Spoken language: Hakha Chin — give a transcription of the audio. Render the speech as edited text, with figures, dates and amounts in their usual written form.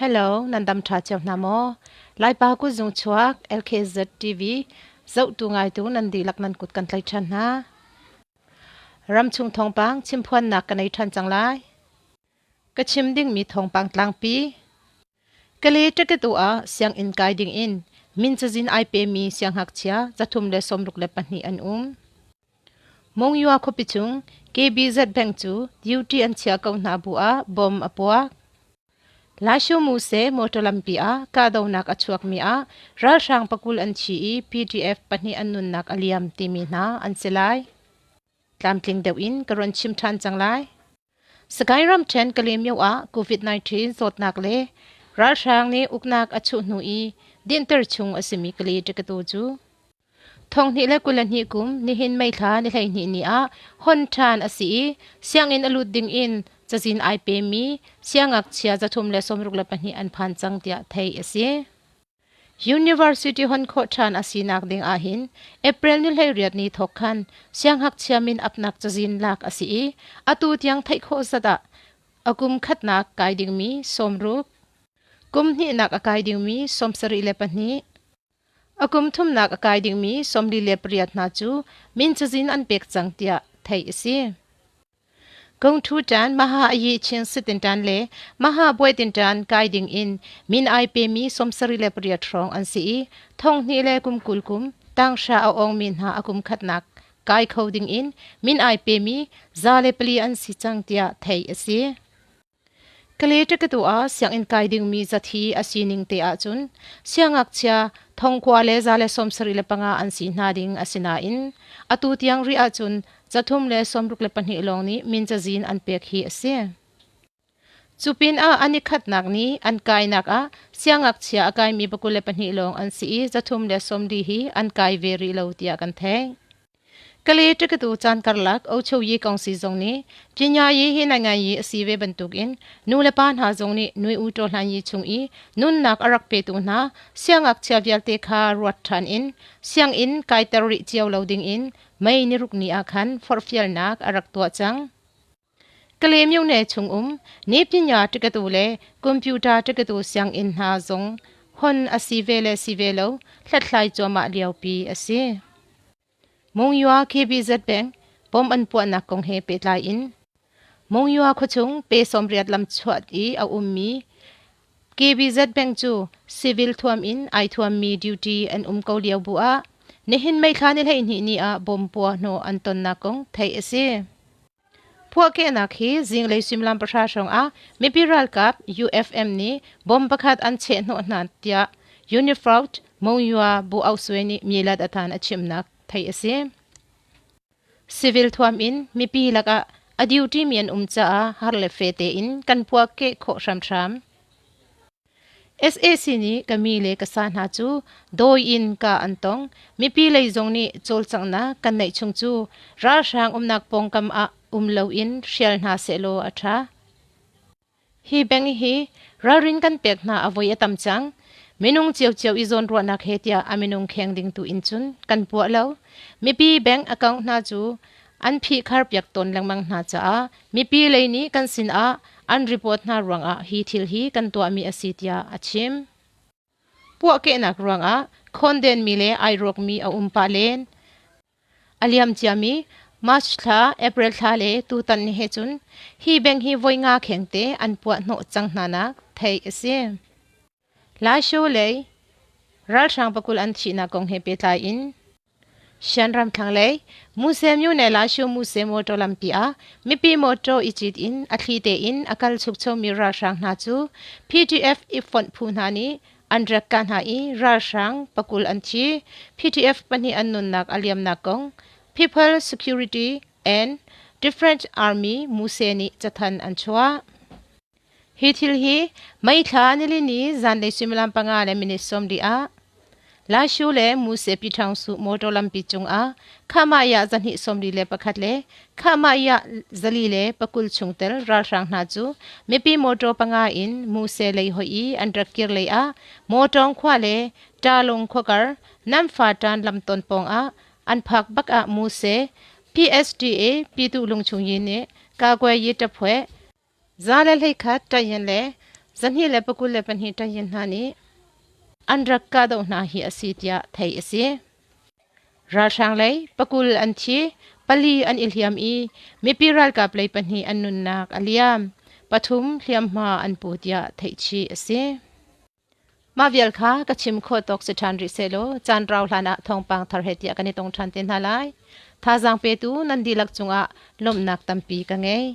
Hello, nan dam ṭha cio hna maw? Laipa kutzung chuak LKZ TV zohtu ngaitu nan dihlak nan kut kan tlaih ṭhan hna. Ramchung thawngpang chimphuannak ka nei ṭhan cang lai. Ka chim dingmi thawngpang tlangpi. Kale ṭaketu ah sianginn kai dingin min cazin ai pemi siangngakchia 362 an um. Monywa khuapi chung KBZ Bank cu duty an chiah ko hna bu ah bomb a puak. Lashu Muse motor lampi ah kahdohnak a chuakmi ah ralhrang pakul an thi i PDF pahnih an nunnak a liam timi hna an si lai. Tlamtling deuh in ka run chim ṭhan cang lai. Sagaing ramṭhen Kalaymyo ah COVID-19 zawtnak le ralhrang nih uknak a chuh hnu i dinhter chung a simi Kale ṭikatu cu 2022 kum nihin May thla ni 12 ni ah hon ṭhan a si i sianginn a lut ding in cazin ai pemi siangngakchia 362 an phan cang tiah theih a si. University hon khawh ṭhan a sinak ding ahhin April ni 18 ni thawk khan siangngakchia min apnak cazin lak a si i atu tiang theih khawh zat ah a kum khatnak kai dingmi 60, kum hnihnak a kai dingmi 72, A kum thumnak a kai dingmi 48 hna cu min cazin an pek cang tiah theih a si. Kongthu ṭan Maha Ayi Chin Sitin ṭan le Maha Buai Tin ṭan kai ding in min ai pemi 78 hrawng an si i thong hnih le kum 20 kum tanghra a awngmi hna a kum khatnak kai kho ding in min ai pemi 104 an si cang tiah theih a si. Kale ṭakatu ah sianginn kai dingmi zathi a sining te ahcun siangngakchia thongkua le 175 an si hna ding a si nain atu tiang rih ahcun 362 lawng nih min cazin an pek hi a si. Cu pinah an i khatnak nih an kainak ah siangngakchia a kaimi 22 lawng an si i 340 hi an kai ve rih lo tiah kan theih. Kale ṭikatu caan karlak Ochoyi kongsi zong nih Pyinyayi hi nainganyi a si ve bantukin nu le pa hna zong nih nui u ṭawhlanyi chung i nunnak a rak petu hna siangngakchia vialte kha ruat ṭhan in sianginn kaiter rih cio lo dingin May ni ruk ni ah khan forhfialnak a rak tuah cang. Kale myone chungum Nepyinya ṭikatu le computer ṭikatu sianginn hna zong hon a si ve le si ve lo hlathlai cuahmah liopi a si. Monywa KBZ Bank bom an puahnak kong he pehtlai in Monywa khuachung pe 80 lam chuat i a ummi KBZ Bank cu civil thuam in ai thuammi duty an um ko lio bu ah nihin May thla ni 12 ni ah bom puah hnawh an tonnak kong theih a si. Puahkehnak hi zinglei suimilam pahra hrawng ah mipi ralkap UFM nih bomb pakhat an chehhnawh hna tiah Unifraud Monywa Bu Auk-swe nih milat a than a chimnak theih a si. Civil thuam in mipi lakah a duty mi an um caah har le fe tein kan puahkeh khawh hramhram. Sac nih ka mi le ka sa hna cu dawi in ka an tong. Mipi lei zong nih cawlcanghnak kan neih chung cu ralhrang umnak pawngkam ah um loin hrial hna sehlaw a ṭha. Hi bank hi ralrin kan pek hna a voi a tam cang. Minung ciocio i zawnruahnak he tiah a minung kheng ding tu in cun kan puah lo. Mipi bank account hna cu an phihkhar piak tawn lengmang hna caah mipi lei nih kan sinah an report hna ruangah hi thil hi kan tuahmi a si tiah a chim. Puahkehnak ruangah khawndenmi le ai rawkmi a um pah len. A liam ciami March thla, April thla le tutan ni he cun hi bank hi voi nga khengte an puah hnawh cang hna nak theih a si. Laishu lei ralhrang pakul an thihnak kong he pehtlai in Shan ramthlang Muse myone Lashu Muse motor lampi ah mipi motor i cit in a thli tein a kal chukchomi ralhrang hna cu PDF i fonh phu hna nih an rek ka hna i ralhrang pakul an thi. PDF pahnih an nunnak a liamnak kong People Security and Different Army Muse nih cathanh an chuah. Hi thil hi May thla nilini zanlei suimilam panga le minute 40 ah Lashu le Muse Pyithangsu motor lampi cungah Khamaya zahnih 41 le Khamaya 420 chungtel ralhrang hna cu mipi motor panga in Muse lei hoi i an rak kir lei ah Mawtawng khua le Ṭalung khuakar Namfa ṭan lamton pawng ah an phak bak ah Muse PSDA Pitu Lungchung Yi nih Kagwe Yi Taphwe 111 ṭayin le 222 ṭayin hna nih an rak kahdoh hna hi a si tiah theih a si. Ralhrang lei pakul an thi, pali an i hliam i mipi ralkap lei pahnih an nunnak a liam, pathum hliamhma an pu tiah theihchih a si. Mah vial kha ka chim khawh tawk si ṭhan rih sehlaw caan rau hlanah thawngpang thar he tiah kan i tong ṭhan te hna lai. Thazaang petu nan dihlak cungah lawmhnak tampi ka ngei.